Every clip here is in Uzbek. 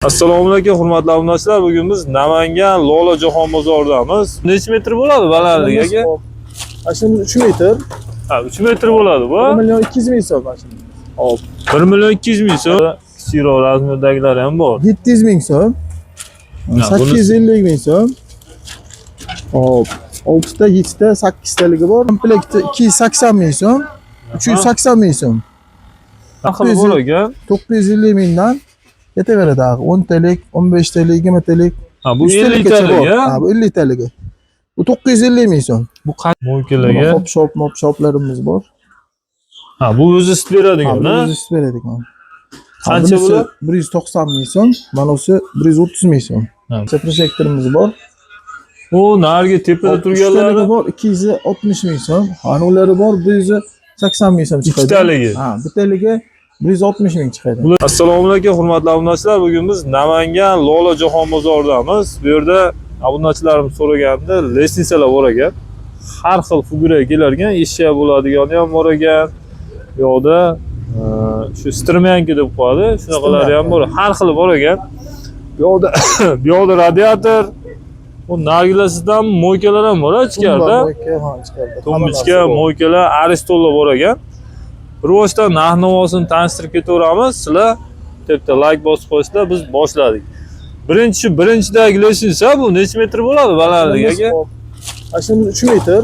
Assalomu alaykum, hurmatli obunachilar. Bugun biz Namangan Lola Jahon bozoridamiz. Necha metr bo'ladi balandligi, aka? Mashinamiz 3 metr. Ha, 3 metr bo'ladi bu. 1 million 200 ming so'm mashinamiz. Hop. 1 million 200 ming so'm. Kichikroq razmerdagilari ham bor. 700 ming so'm. Ha, bunisi- 850 ming so'm. Hop. 6 ta, 7 ta, 8 taligi bor. Komplekti 280 ming so'm. 380 ming so'm. Xil bor ekan. 950 mingdan ketaveradi ag'i. 10 talik, 15 talik, 20 talik. Ha, bu 100 50 talikgacha talik, bor. ha? Ha, bu 50 taligi. Bu 950 ming so'm. Bu mo'ykalarga. Hop shop, mop shoplarimiz bor. Ha, bu o'zi sut beradigan, Ha, ha? bu o'zi beradigan. Qancha Bunisi bular? 190 ming so'm, manasi 130 ming so'm. Ha. Projektorimiz bor. Bu narigi tepada Uchtaligi turganlari bor 260 ming so'm. Ana ulari bor 180 ming so'm chiqadi. Ikkitaligi? Ha, bittaligi 160 ming chiqadi. Assalomu alaykum, hurmatli obunachilar. Bugun biz Namangan Lola Jahon bozoridamiz. Bu yerda obunachilarimiz so'raganda lestnitsalar bor ekan. Har xil figuraga kelar ekan, eshak bo'ladigani ham bor ekan. Bu yoqda shu stremyanka deb qo'yadi, shunaqalari ham bor. Har xili bor ekan. Bu yoqda bu yoqda radiator, bu nargilasizdan moykalar ham bor ichkarida. Tumba, ha, ichkarida. Tumbichka, moykalar, aristonlar bor ekan. Rivojdan narx-navosini tanishtirib ketaveramiz. Sizlar bitta like bosib qo'ysizlar, biz boshladik. Birinchi birinchidagi lestnitsa bu necha metr bo'ladi balandligi, aka? Mashinamiz 3 metr.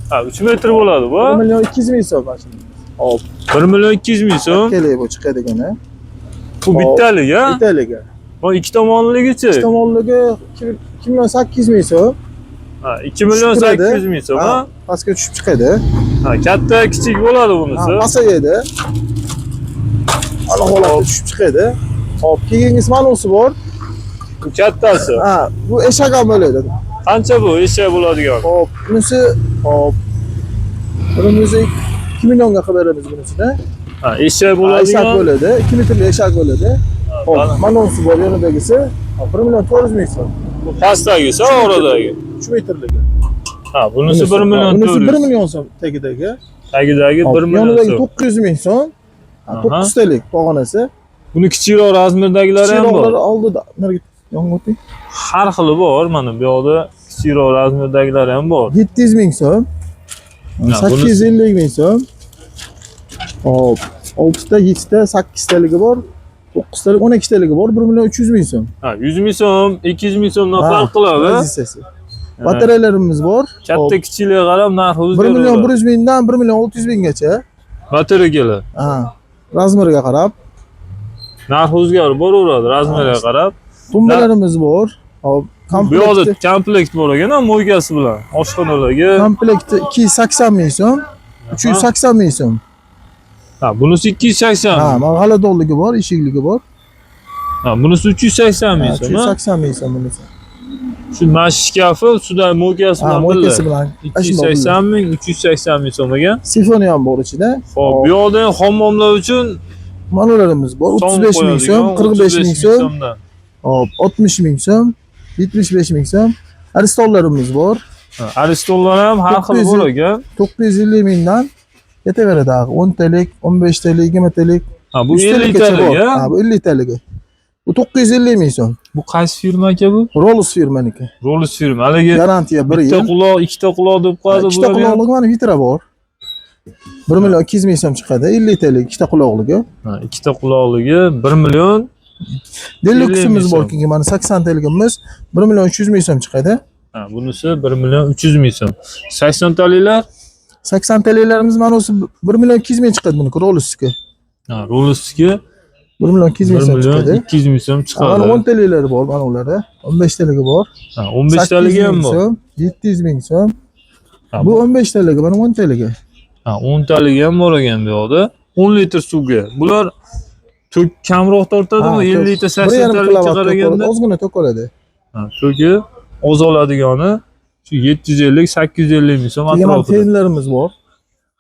Ha, 3 metr bo'ladi bu. 1 million 200 ming so'm mashinamiz. Hop. 1 million 200 ming so'm. Kelib bu chiqadigani. Bu bittalik, ha? Bittaligi. Bu ikki tomonligichi? Ikki tomonligi 2 million 800 ming so'm. Ha, 2 million Tushib turadi. 800 ming so'm, ha? Pastga tushib chiqadi. Ha, katta, kichik bo'ladi bunisi. Ha, pasayadi. Ana holatda tushib chiqadi. Hop, keyingisi manusi bor. Bu kattasi. Ha, bu eshak ham bo'ladi. Qancha bu eshak bo'ladigan? Hop, bunisi hop. Bunisi 2 millionga qilib beramiz bunisini. Ha, eshak Eshak bo'ladigan. bo'ladi, 2 metrli eshak bo'ladi. Hop, baland. manusi bor yonidagisi. Hop, 1 million 400 ming so'm. Bu pastdagisi, oradagi. 3 metrligi. Ha, bunisi 1 million Bunisi 1 400. million so'm tagidagi. Tagidagi Hop, 1 million yonidagi so'm. 900 ming so'm. Ha, Aha. 9 talik pog'onasi. Buni kichikroq razmerdagilari ham bor. Kichikroqlari oldida. Nariga yonga o'ting. Har xili bor, mana bu yoqda kichikroq razmerdagilari ham bor. 700 ming so'm. Ha, bunisi- 850 ming so'm. Hop, 6 ta, 7 ta, 8 taligi bor. 9 talik, 12 taligi bor, 1 million 300 ming so'm. Ha, 100 ming so'm, 200 ming so'mdan Ha, farq qiladi. Pozitsiyasi. Batareyalarimiz bor. Katta kichikligiga qarab narxi 1 o'zgaradi. million 100 mingdan 1 million 600 minggacha. Batareyalar. Ha, razmeriga qarab. Narxi o'zgarib boraveradi razmeriga qarab. Tumbalarimiz bor. Hop, Bu yoqda komplekti komplekt bor ekan, ha, mo'ykasi bilan. Oshxonalarga. komplekti 280 ming so'm, 380 ming so'm. Ha, bunisi 280. Ha, Ha, mana g'aladonligi bor, eshikligi bor. bunisi 380 ming Ha, so'm. Ha? 380 ming so'm bunisi. Shu mana shu shkafi suvdan mo'ykasi Ha, bilan mo'ykasi birga. bilan. 280 ming, 380 ming so'm ekan. Sifoni ham bor ichida. Xo'p, bu yoqda ham hammomlar uchun Manolarimiz bor. 35 ming so'm, 45 ming so'm, so'mdan. hop, 60 ming so'm, 75 ming so'm. Aristonlarimiz bor. Ha, Aristonlar ham har xil bor ekan. 950 mingdan ketaveradi ag'i. 10 talik, 15 talik, 20 talik, Ha, bu 100 50 talikgacha talik, bor. ha? Ha, bu 50 taligi. Bu 950 ming so'm. Bu qaysi firma aka bu? Rolls firmaniki. Rolls firma. Haligi Garantiya 1 bitta yil. quloq, ikkita quloq deb Ha, qo'yadi Ikkita bular ham. quloqligi mana vitra bor. 1 million 200 ming so'm chiqadi. 50 talik ikkita quloqligi. Ha, ikkita quloqligi 1 million Deluxe'imiz ming bor so'm. keyin mana 80 taligimiz 1 million 300 ming so'm chiqadi. Ha, bunisi 1 million 300 ming so'm. 80 taliklar? 80 taliklarimiz mana o'zi 1 million 200 ming chiqadi buniki Rolls'niki. Ha, Rolls'niki 1 million 200 1 ming so'm million chiqadi. 200 ming so'm Mana 10 chiqadi. taliklari bor mana ularda. 15 taligi bor. Ha, 15 taligi 800 ham ming bor. so'm, 700 ming so'm. Ha, Bu 15 taligi, mana 10 taligi. Ha, 10 taligi ham bor ekan bu yoqda. 10 litr suvga. Bular tok kamroq tortadimi? Ha, 50 litr 80 1,5 talikka kilovat qaraganda. ozgina tok oladi. Ha, toki oz oladigani shu 750 850 ming so'm Keyin mana atrofida. tellarimiz bor.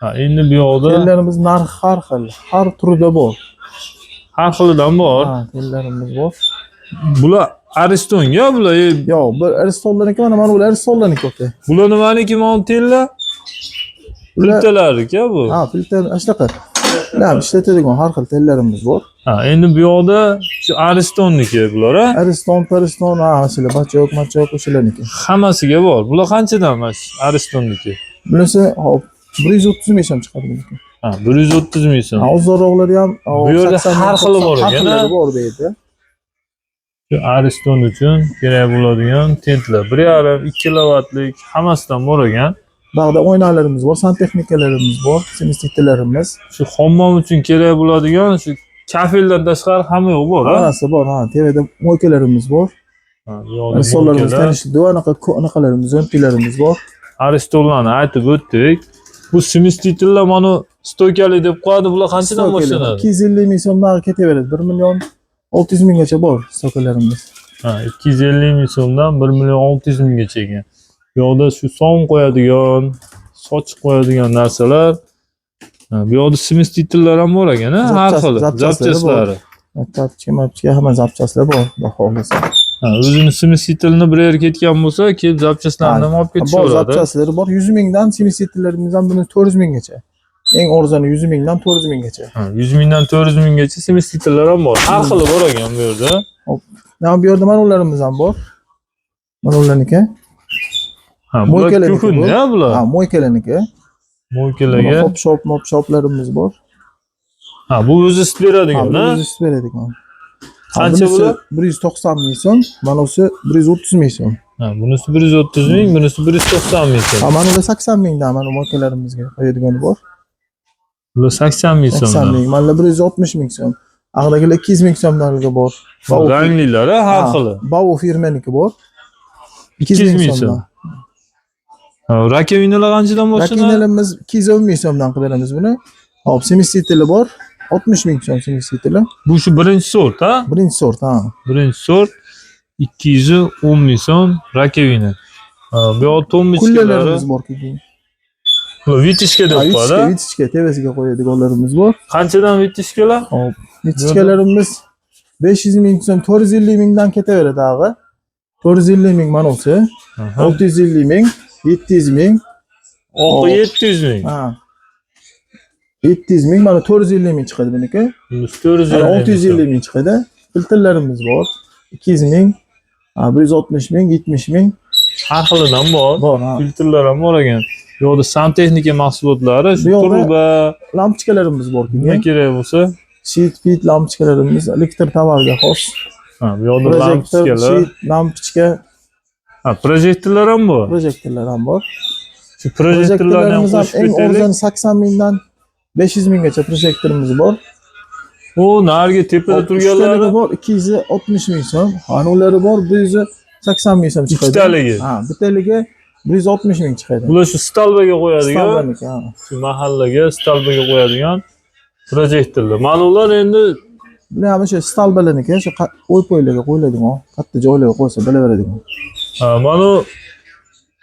Ha, endi bu yoqda Tellarimiz narxi har xil, har turida bor. har xilidan bor. Ha, tellarimiz bor. Bular Aristonga bular. Yo'q, bir Aristonlarniki mana mana bular Aristonlarniki aka. Bular nimaniki mana tella? Bular Plitalarniki bu. ha, plita shunaqa. Bular ishlatadigan har xil tellarimiz bor. Ha, endi bu yoqda shu Aristonniki bular, ha? Ariston, Pariston, ha, shular bachok, machok o'shalarniki. Hammasiga bor. Bular qanchadan mana shu Aristonniki? Bunisi hop 130 ming so'm chiqadi buniki. Ha, 130 ming so'm. Ha, ozonroqlari ham Bu yerda 80 ming, har xili bor 90 ekan, har xillari ha? bor bu yerda. Shu Ariston uchun kerak bo'ladigan tentlar. 1,5, 2 kilovatlik hammasidan bor ekan. Bag'da oynalarimiz bor, santexnikalarimiz bor, semestikalarimiz. Shu hammom uchun kerak bo'ladigan shu kafeldan tashqari hamma yo'q bor, ha? Hammasi bor, ha, TVda moykalarimiz bor. Ha, bu yoqda Stollarimiz moykalar. tanishdi, anaqa anaqalarimiz, zo'mpilarimiz bor. Aristonlarni aytib o'tdik. Bu smistitellar mana stoykali deb qo'yadi. Bular qanchadan boshlanadi? 250 ming so'mdan ketaveradi. 1 million 600 minggacha bor stokalarimiz. Ha, 250 ming so'mdan 1 million 600 minggacha ekan. Bu yoqda shu som qo'yadigan, sochiq qo'yadigan narsalar. Ha, bu yoqda smistitellar ham bor ekan, ha, har xil Zapchaslari bor. zapchastlari. Tapchka, mapchka hamma zapchastlar bor, xudo xohlasa. Ha, o'zini smistitelini bir yerga ketgan bo'lsa, kelib zapchastlarni ham olib Bor ketishaveradi. zapchastlari bor. 100 mingdan semestikalarimiz ham buni 400 minggacha. Eng arzoni 100 mingdan 400 minggacha. Ha, 100 mingdan 400 minggacha smistitellar ham bor. Har xili bor ekan bu yerda. Mana bu yerda mana ularimiz ham bor. Mana ularniki. Ha, bular Moykalarniki kuxun, bu. ya bular. Ha, moykalarniki. Moykalarga. Hop shop, mop shoplarimiz bor. Ha, bu o'zi isib Ha, beradigan, buni ha? o'zi isib beradigan. Ha, Qancha bunisi bular? 190 ming so'm, mana busi 130 ming so'm. Ha, bunisi 130 ming, bunisi 190 ming so'm. Ha, mana ular 80 mingdan mana moykalarimizga qo'yadigani bor. Bular 80 ming 80 so'mdan. ming, mana bular 160 ming so'm. Ag'dagilar 200 ming so'mdanligi bor. Bau Ranglilari har Ha, xili. Bau firmaniki bor. 200 ming so'm. Ha, rakovinalar qanchadan boshlanadi? Rakinalarimiz 210 ming so'mdan qilib beramiz buni. Hop, semestitili bor. 60 ming so'm semestitili. Bu shu birinchi sort, ha? Birinchi sort, ha. Birinchi sort 210 ming so'm rakovina. Ha, bu yoq to'mbichkalari. Kullalarimiz bor keyin. Bular vitishka deb Ha, qo'yadi. Vitichka, vitichka tepasiga qo'yadiganlarimiz bor. Qanchadan vitishkalar? Hop, vitichkalarimiz 500 ming so'm, 450 mingdan ketaveradi ag'i. 450 ming mana busi, Aha. 650 ming, 700 ming, Oqi 700 ming. ha. 700 ming, mana 450 ming chiqadi buniki. Bunisi 450 Mana ming so'm. 650 ming chiqadi. Filtrlarimiz bor. 200 ming, ha, 160 ming, 70 ming Har xilidan bor. bor, ha. Filtrlar ham bor ekan. Bu yoqda santexnika mahsulotlari, shu Bu yoqda truba, Lampochkalarimiz bor nima keyin. kerak bo'lsa. Shit, fit lampochkalarimiz elektr tovarga xos. Ha, bu yoqda Projektor, lampochkalar. shit, lampochka, Ha, projektorlar ham bor. projektorlar ham bor. Shu projektorlarni ham Projektorlarimiz ham qo'shib eng ketaylik. arzoni 80 mingdan 500 minggacha projektorimiz bor. U narigi tepada Uchtaligi turganlari bor 260 ming so'm. Ana ulari bor 180 ming so'm chiqadi. Ikkitaligi. Ha, bittaligi 160 ming chiqadi. Bular shu stalbaga qo'yadigan, Stalbaniki, ha. shu mahallaga stalbaga qo'yadigan projektorlar. Mana ular endi Bular ham o'sha stalbalarniki, o'sha o'y-po'ylarga qo'yiladigan, katta joylarga qo'ysa bilaveradigan. ha, mana u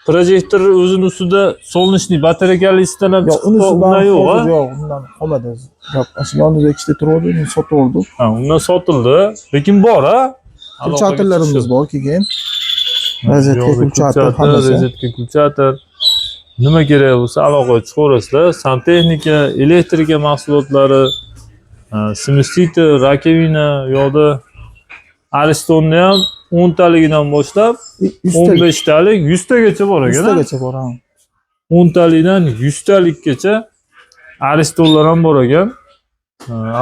projektor o'zini ustida солнечный batarekalisidan ham Yo'q, chiqib unisi undan yo'q, ha? hozir yo'q, undan qolmadi. Yo'q, shu yonida ikkita turuvdi, uni sotib oldik. Ha, undan sotildi, lekin bor, ha? Kulchatorlarimiz bor keyin. Rozetka, Yo'q, kulchator kulchator, hammasi. rozetka, kulchator. Nima kerak bo'lsa aloqaga chiqaverasizlar. Santexnika, elektrika mahsulotlari, smestita, rakovina, u yoqda Aristonni ham 10 taligidan boshlab 100 15 talik, 100 tagacha bor ekan. ha? 100tagacha bor, ha. 10 talikdan 100 talikkacha Aristonlar ham bor ekan.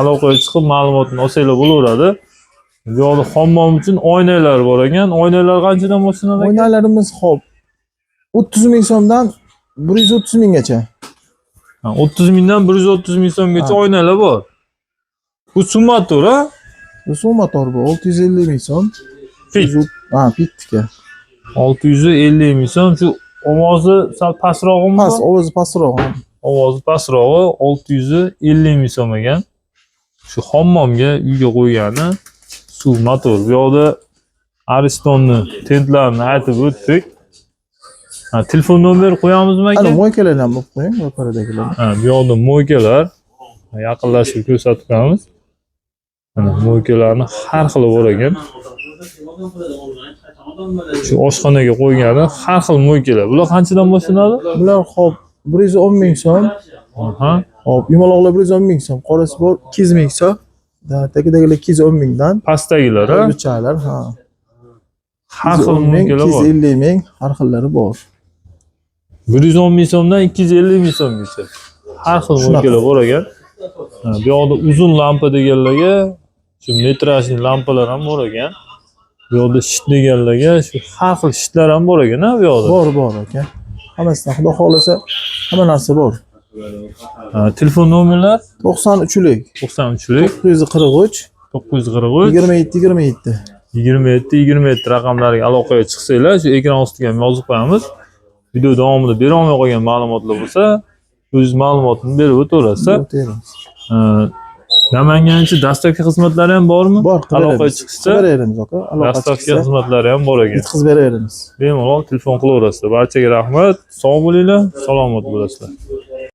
Aloqaga chiqib ma'lumotni olsanglar bo'laveradi. Bu yoqda hammom uchun oynalar bor ekan. Oynalar qanchadan boshlanadi ekan? Oynalarimiz hop 30 ming so'mdan 130 minggacha. Ha, 30 mingdan 130 ming so'mgacha Ha. oynalar bor. Bu summator, ha? Bu suv motor bu 650 ming so'm. Fit. Ha, fitniki. 650 ming so'm. Shu ovozi sal pastrog'imi? Past, ovozi pastroq. Ha. Ovozi pastrog'i 650 ming so'm ekan. Shu hammomga uyga qo'ygani suv motor. Bu yoqda Aristonni tentlarini aytib o'tdik. Ha, telefon nomer qo'yamizmi Ana aka? moykalarni ham olib qo'ying, yuqoridagilarni. Ha, bu yoqda moykalar yaqinlashib ko'rsatib qo'yamiz. Mana moykalarni har xili bor ekan. Shu oshxonaga qo'ygani har xil moykalar. Bular qanchadan boshlanadi? Bular hop 110 ming so'm, Aha. Hop, yumaloqlar 110 ming so'm, qorasi bor 200 ming so'm. Tagidagilar 210 mingdan. Pastdagilar, ha? O'zbekchalar, ha. Har xil 210 ming, mumkinlar bor. 250 ming, har xillari bor. 110 ming so'mdan 250 ming so'mgacha. Har xil Shunaqa. mumkinlar bor ekan. Ha, bu yoqda uzun lampa deganlarga shu metrajli lampalar ham bor ekan. Bu yoqda shit deganlarga shu har xil shitlar ham bor ekan, ha, bu yoqda. Bor, bor aka. Hammasidan xudo xohlasa hamma narsa bor. Ha, telefon nomerlar 93lik 93lik 943 943 27 27. 27 27 raqamlariga aloqaga chiqsanglar, shu ekran ostiga ham yozib qo'yamiz. Video davomida bera olmay qolgan ma'lumotlar bo'lsa, o'z ma'lumotini berib o'taverasiz. O'tayveramiz. Namangancha dastlabki xizmatlari ham bormi? Bor, qilib Aloqaga beramiz. chiqishsa, Qilib beramiz aka. Aloqa dastlabki chiqsa xizmatlari ham bor ekan. yetkazib beraveramiz. Bemalol telefon qilaverasizlar. Barchaga rahmat. Sog' bo'linglar, salomat bo'lasizlar.